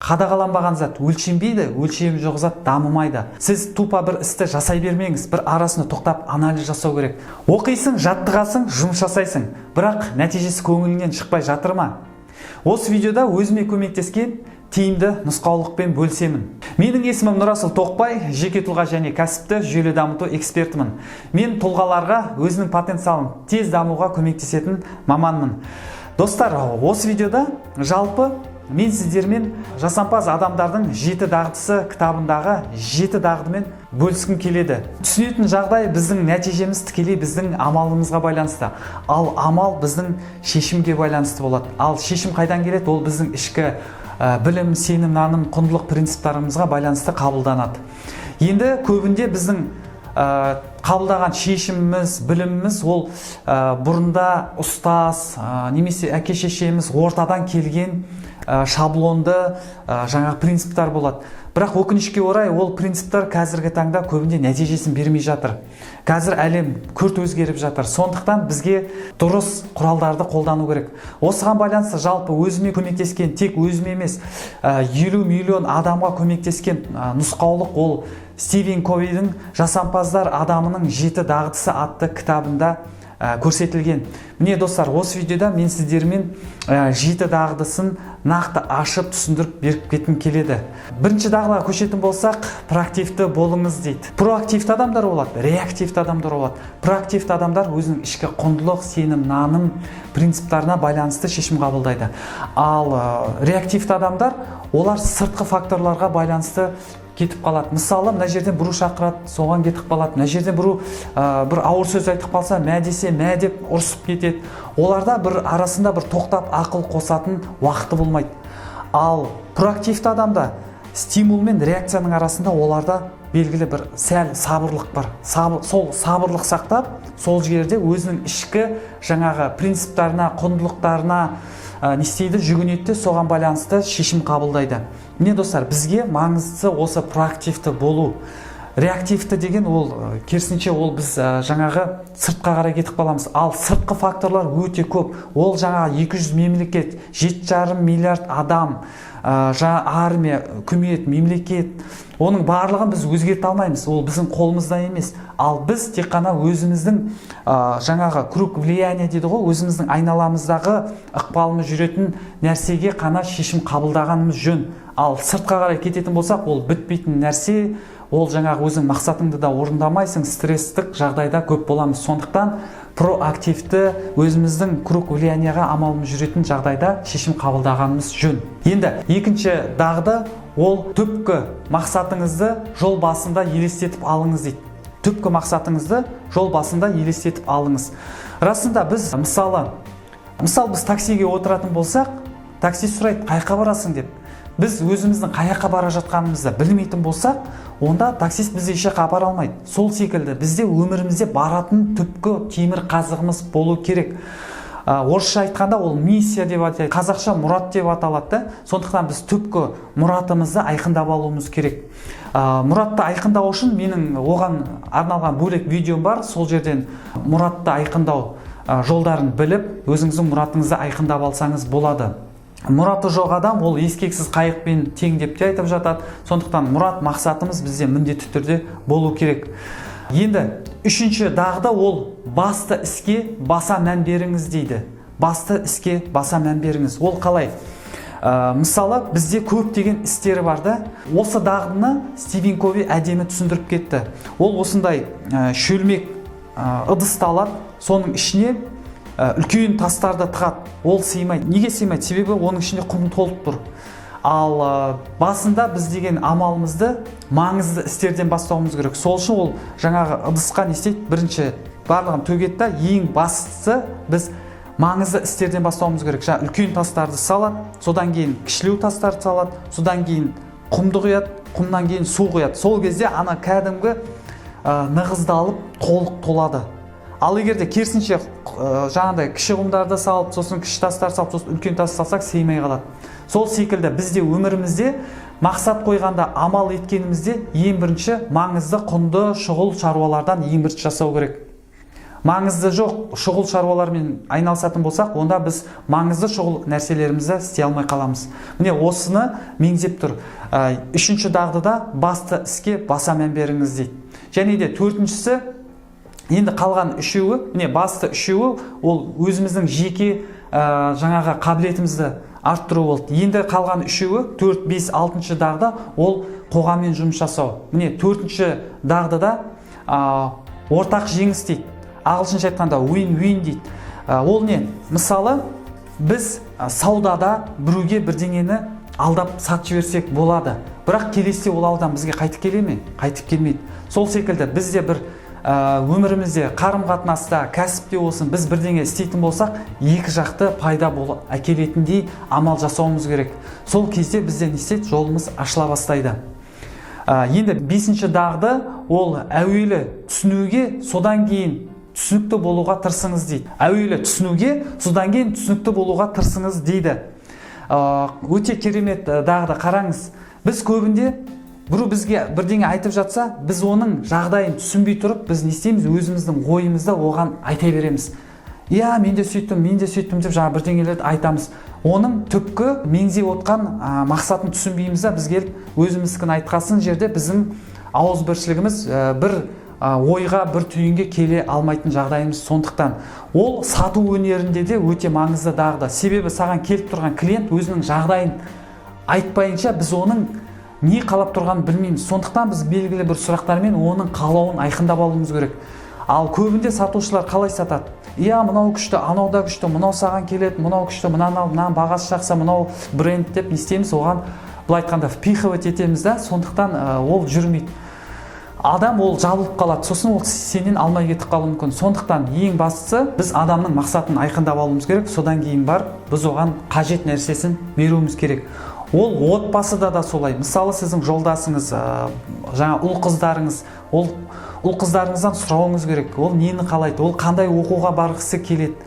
Қадағаланбаған зат өлшенбейді, өлшемі жоқ зат дамымайды. Сіз тупо бір істі жасай бермеңіз, бір арасында тоқтап, анализ жасау керек. Оқисың, жаттығасың, жұмыс жасайсың, бірақ нәтижесі көңіліңнен шықпай жатыр ма? Осы видеода өзіме көмектескен тиімді нұсқаулықпен бөлісемін. Менің есімім Нұрасыл Тоқбай, жеке тұлға және кәсіпті жүйелі дамыту экспертімін. Мен тұлғаларға өзінің потенциалын тез дамуға көмектесетін маманмын. Достар, осы видеода жалпы мен сіздермен «Жасампаз адамдардың жеті дағдысы» кітабындағы жеті дағдымен бөліскім келеді. Түсінетін жағдай: біздің нәтижеміз тікелей біздің амалымызға байланысты, ал амал біздің шешімге байланысты болады. Ал шешім қайдан келеді? Ол біздің ішкі білім, сенім, наным, құндылық, принциптарымызға байланысты қабылданады. Енді көбінде біздің қабылдаған шешіміміз, біліміміз ол бұрында ұстаз немесе әке шешеміз ортадан келген шаблонды жаңағы принциптар болады. Бірақ, өкінішке орай, ол принциптар қазіргі таңда көбінде нәтижесін бермей жатыр. Қазір әлем күрт өзгеріп жатыр, сондықтан бізге дұрыс құралдарды қолдану керек. Осыған байланысты жалпы өзіме көмектескен, тек өзіме емес, 50 миллион адамға көмектескен нұсқаулық ол Стивен Ковидің «Жасампаздар адамының жеті дағдысы» атты кітабында көрсетілген. Міне, достар, осы видеода мен сіздермен жеті дағдысын нақты ашып, түсіндіріп беріп кеткім келеді. Бірінші дағдыға көшетін болсақ, проактивті болыңыз дейді. Проактивті адамдар болады, реактивті адамдар болады. Проактивті адамдар өзінің ішкі құндылық, сенім, наным, принциптарына байланысты шешім қабылдайды. Ал реактивті адамдар, олар сыртқы факторларға байланысты кетіп қалады. Мысалы, мына жерден біреу шақырады, соған кетіп қалады. Мына жерден біреу бір ауыр сөз айтып қалса, мә десе, мә деп ұрысып кетеді. Оларда бір арасында бір тоқтап, ақыл қосатын уақыты болмайды. Ал проактивті адамда стимул мен реакцияның арасында оларда белгілі бір сәл сабырлық бар. Сол сабырлық сақтап, сол жерде өзінің ішкі жаңағы принциптарына, құндылықтарына не істейді, жүгінеді де, соған байланысты шешім қабылдайды. Міне, достар, бізге маңыздысы осы проактивті болу. Реактивті деген ол керісінше, ол біз жаңағы сыртқа қарай кетіп қаламыз. Ал сыртқы факторлар өте көп. Ол жаңағы 200 мемлекет, 7,5 миллиард адам, жаңа армия, үкімет, мемлекет, оның барлығын біз өзгерте алмаймыз, ол біздің қолымызда емес. Ал біз тек қана өзіміздің жаңағы круг влияния дейді ғой, өзіміздің айналамыздағы ықпалымыз жүретін нәрсеге қана шешім қабылдағанымыз жөн. Ал сыртқа қарай кететін болсақ, ол бітпейтін нәрсе. Ол жаңағы өзің мақсатыңды да орындамайсың, стресстік жағдайда көп боламыз. Сондықтан проактивті, өзіміздің круг влияния ға амалымыз жүретін жағдайда шешім қабылдағанымыз жөн. Енді екінші дағды ол түпкі мақсатыңызды жол басында елестетіп алыңыз дейді. Түпкі мақсатыңызды жол басында елестетіп алыңыз. Расында біз мысалы, біз таксиге отыратын болсақ, такси сұрайды: «Қай жаққа барасың?» – деп. Біз өзіміздің қай жаққа бара жатқанымызды білмейтін болсақ, онда таксист бізді еш жаққа апара алмайды. Сол секілді бізде өмірімізде баратын түпкі темір қазығымыз болу керек. Орысша айтқанда ол миссия деп атайды, қазақша мұрат деп аталады да. Сондықтан біз түпкі мұратымызды айқындап алуымыз керек. Мұратты айқындау үшін менің оған арналған бөлек видеом бар. Сол жерден мұратты айқындау жолдарын біліп, өзіңіздің мұратыңызды айқындап алсаңыз болады. Мұраты жоқ адам ол ескексіз қайықпен тең деп те айтып жатады. Сондықтан мұрат, мақсатымыз бізде міндетті түрде болу керек. Енді үшінші дағды ол басты іске баса мән беріңіз дейді. Басты іске баса мән беріңіз. Ол қалай? Мысалы, бізде көптеген істері бар да. Осы дағдыны Стивен Кови әдемі түсіндіріп кетті. Ол осындай шөлмек ыдысты алады, соның ішіне үлкен тастарды тығады. Ол сыймайды. Неге сыймайды? Себебі оның ішінде құм толып тұр. Ал басында біз деген амалымызды маңызды істерден бастауымыз керек. Сол үшін ол жаңағы ыдысқа не істейді? Бірінші барлығын төгеді да, ең бастысы біз маңызды істерден бастауымыз керек. Жаңа үлкен тастарды салады, содан кейін кішілеу тастарды салады, содан кейін құмды құяды, құмнан кейін су құяды. Сол кезде ана кәдімгі нығыздалып, толық толады. Ал егер де керісінше жаңағыдай кіші құмдарды салып, сосын кіші тастарды салып, сосын үлкен тас салсақ, сыймай қалады. Сол секілді бізде өмірімізде мақсат қойғанда, амал еткенімізде ең бірінші маңызды, құнды, шұғыл шаруалардан ең бірінші жасау керек. Маңызды жоқ шұғыл шаруалармен айналысатын болсақ, онда біз маңызды шұғыл нәрселерімізді істей алмай қаламыз. Міне, осыны меңзеп тұр. Үшінші дағдыда басты іске баса мән беріңіз дейді. Және де төртіншісі, енді қалған үшеуі, міне, басты үшеуі ол өзіміздің жеке жаңағы қабілетімізді арттыру болды. Енді қалған үшеуі, төрт, бес, алтыншы дағды, ол қоғаммен жұмыс жасау. Міне, төртінші дағдыда ортақ жеңіс дейді, ағылшынша айтқанда win win дейді. Ол не? Мысалы, біз саудада біреуге бірдеңені алдап сатып жіберсек болады, бірақ келесіде ол адам бізге қайтып келе ме? Қайтып келмейді. Сол секілді біз де бір өмірімізде, қарым қатынаста, кәсіпте болсын, біз бірдеңе істейтін болсақ, екі жақты пайда бол әкелетіндей амал жасауымыз керек. Сол кезде бізде не істейді? Жолымыз ашыла бастайды. Енді бесінші дағды, ол әуелі түсінуге, содан кейін түсінікті болуға тырысыңыз дейді. Әуелі түсінуге, содан кейін түсінікті болуға тырысыңыз дейді. Өте керемет дағды. Қараңыз, біз көбінде біреу бізге бірдеңе айтып жатса, біз оның жағдайын түсінбей тұрып, біз не істейміз? Өзіміздің ойымызды оған айта береміз. Иә, мен де сөйттім, мен де сөйттім деп жаңа бірдеңелерді айтамыз. Оның түпкі меңзеп отқан мақсатын түсінбейміз да, біз келіп өзіміздікін айтқасын жерде біздің ауызбіршілігіміз бір ойға, бір түйінге келе алмайтын жағдайымыз. Сондықтан ол сату өнерінде де өте маңызды дағды, себебі саған келіп тұрған клиент өзінің жағдайын айтпайынша, біз оның не қалап тұрғанын білмейміз. Сондықтан біз белгілі бір сұрақтармен оның қалауын айқындап алуымыз керек. Ал көбінде сатушылар қалай сатады? Иә, мынау күшті, анау да күшті, мынау саған келеді, мынау күшті, мынаны ал, мынаның бағасы жақсы, мынау бренд деп не істейміз? Оған былай айтқанда впихивать етеміз да. Сондықтан ол жүрмейді, адам ол жабылып қалады, сосын ол сенен алмай кетіп қалуы мүмкін. Сондықтан ең бастысы, біз адамның мақсатын айқындап алуымыз керек, содан кейін барып біз оған қажет нәрсесін беруіміз керек. Ол отбасыда да солай. Мысалы, сіздің жолдасыңыз, жаңа ұл қыздарыңыз, ол ұл қыздарыңыздан сұрауыңыз керек: ол нені қалайды, ол қандай оқуға барғысы келеді?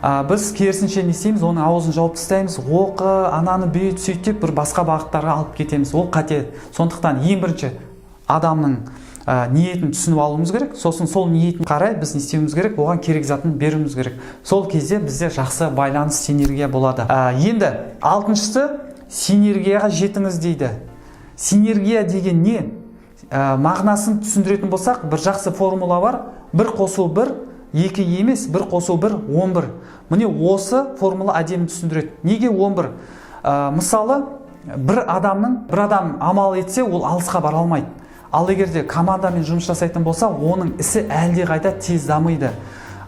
Біз керісінше не істейміз? Оның аузын жауып тастаймыз, оқы, ананы бүйт, сөйт деп бір басқа бағыттарға алып кетеміз. Ол қате. Сондықтан ең бірінші адамның ниетін түсініп алуымыз керек, сосын сол ниетіне қарай біз не істеуіміз керек? Оған керек затын беруіміз керек. Сол кезде бізде жақсы байланыс, синергия болады. Енді алтыншысы, синергияға жетіңіз дейді. Синергия деген не? Мағынасын түсіндіретін болсақ, бір жақсы формула бар: бір қосу бір екі емес, бір қосу бір 11. Міне, осы формула әдемі түсіндіреді. Неге 11? Мысалы, бір адам амал етсе, ол алысқа бара алмайды. Ал егер де командамен жұмыс жасайтын болса, оның ісі әлдеқайда тез дамиды.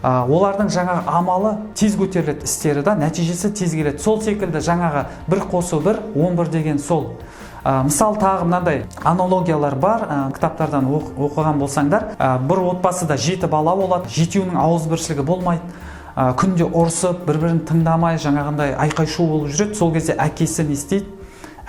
Олардың жаңағы амалы тез көтеріледі, істері да, нәтижесі тез келеді. Сол секілді жаңағы бір қосу бір 11 деген сол. Мысалы, тағы мынандай аналогиялар бар, кітаптардан оқыған болсаңдар. Бір отбасыда жеті бала болады, жетеуінің ауызбіршілігі болмайды, күнде ұрысып, бір бірін тыңдамай, жаңағындай айқай шу болып жүреді. Сол кезде әкесі не істейді?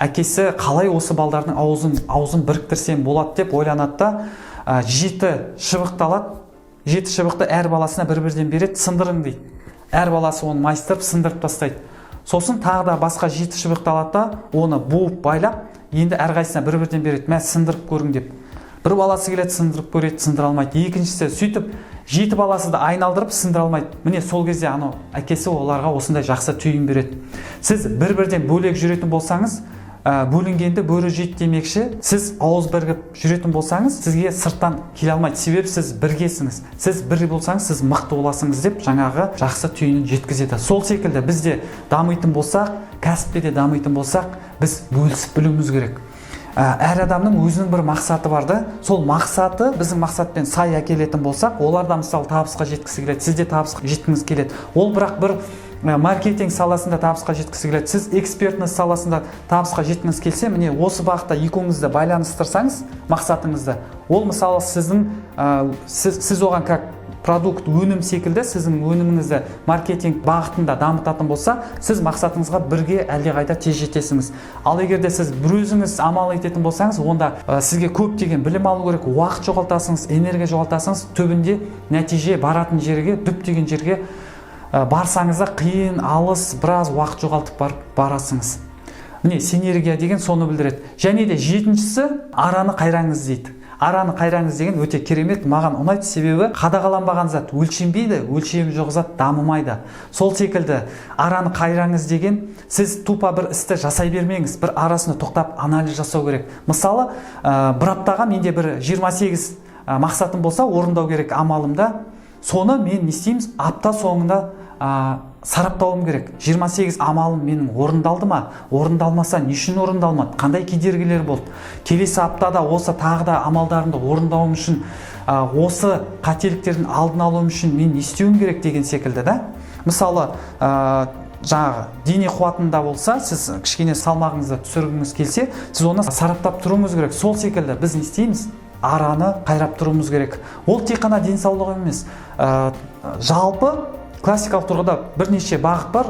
Әкесі қалай осы балдардың аузын біріктірсем болады деп ойланады да, жеті шыбықты алады, жеті шыбықты әр баласына бір бірден береді, сындырың дейді. Әр баласы оны майыстырып, сындырып тастайды. Сосын тағы да басқа жеті шыбықты алады да, оны буып байлап, енді әрқайсысына бір бірден береді, мә, сындырып көрің деп. Бір баласы келеді, сындырып көреді, сындыра алмайды. Екіншісі, сөйтіп жеті баласы да айналдырып сындыра алмайды. Міне, сол кезде анау әкесі оларға осындай жақсы түйін береді: сіз бір бірден бөлек жүретін болсаңыз, бөлінгенді бөрі жейді демекші, сіз ауыз бірігіп жүретін болсаңыз, сізге сырттан келе алмайды, себебі сіз біргесіңіз, сіз бір болсаңыз, сіз мықты боласыңыз деп жаңағы жақсы түйінін жеткізеді. Сол секілді біз де дамитын болсақ, кәсіпте де дамитын болсақ, біз бөлісіп білуіміз керек. Әр адамның өзінің бір мақсаты бар да. Сол мақсаты біздің мақсатпен сай әкелетін болсақ, олар да, мысалы, табысқа жеткісі келеді, сіз де табысқа жеткіңіз келеді. Ол бірақ бір маркетинг саласында табысқа жеткісі келеді, сіз экспертность саласында табысқа жеткіңіз келсе, міне, осы бағытта екеуіңізді байланыстырсаңыз мақсатыңызды, ол, мысалы, сіздің сіз оған как продукт, өнім секілді сіздің өніміңізді маркетинг бағытында дамытатын болса, сіз мақсатыңызға бірге әлдеқайда тез жетесіңіз. Ал егер де сіз бір өзіңіз амал ететін болсаңыз, онда сізге көптеген білім алу керек, уақыт жоғалтасыңыз, энергия жоғалтасыңыз, түбінде нәтиже баратын жерге, дүп деген жерге барсаңыз да, қиын, алыс, біраз уақыт жоғалтып барып барасыңыз. Міне, синергия деген соны білдіреді. Және де жетіншісі, араны қайраңыз дейді. Араны қайраңыз деген өте керемет, маған ұнайды, себебі қадағаланбаған зат өлшенбейді, өлшемі жоқ зат дамымайды. Сол секілді араны қайраңыз деген, сіз тупо бір істі жасай бермеңіз, бір арасында тоқтап анализ жасау керек. Мысалы, бір аптаға менде бір 28 мақсатым болса, орындау керек амалымда, соны мен не істейміз? Апта соңында сараптауым керек. 28 амалым менің орындалды ма? Орындалмаса, не үшін орындалмады? Қандай кедергілер болды? Келесі аптада осы тағы да амалдарымды орындауым үшін, осы қателіктердің алдын алуым үшін мен не істеуім керек деген секілді да. Мысалы, жаңағы дене қуатында болса, сіз кішкене салмағыңызды түсіргіңіз келсе, сіз оны сараптап тұруыңыз керек. Сол секілді біз не істейміз? Араны қайрап тұруымыз керек. Ол тек қана денсаулық емес, жалпы классикалық тұрғыда бірнеше бағыт бар.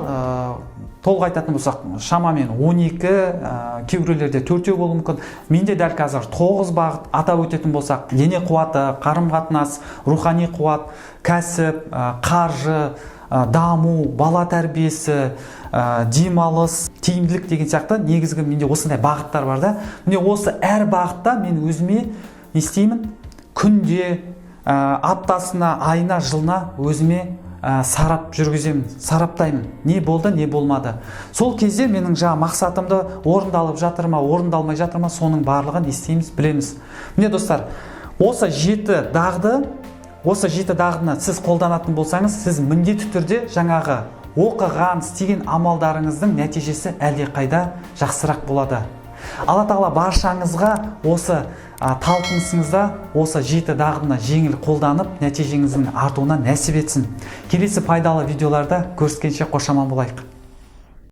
Толық айтатын болсақ, шамамен 12, кейбіреулерде төртеу болуы мүмкін. Менде дәл қазір 9 бағыт. Атап өтетін болсақ: дене қуаты, қарым қатынас, рухани қуат, кәсіп, қаржы, даму, бала тәрбиесі, демалыс, тиімділік деген сияқты. Негізгі менде осындай бағыттар бар да. Міне, осы әр бағытта мен өзіме не істеймін? Күнде, аптасына, айына, жылына өзіме сарап жүргіземін, сараптаймын: не болды, не болмады. Сол кезде менің жаңа мақсатымды орындалып жатыр ма, орындалмай жатыр ма, соның барлығын не істейміз? Білеміз. Міне, достар, осы жеті дағдыны сіз қолданатын болсаңыз, сіз міндетті түрде жаңағы оқыған, істеген амалдарыңыздың нәтижесі әлдеқайда жақсырақ болады. Алла Тағала баршаңызға осы талпынысыңызда осы жеті дағдыны жеңіл қолданып, нәтижеңіздің артуына нәсіп етсін. Келесі пайдалы видеоларда көріскенше, қош, аман болайық.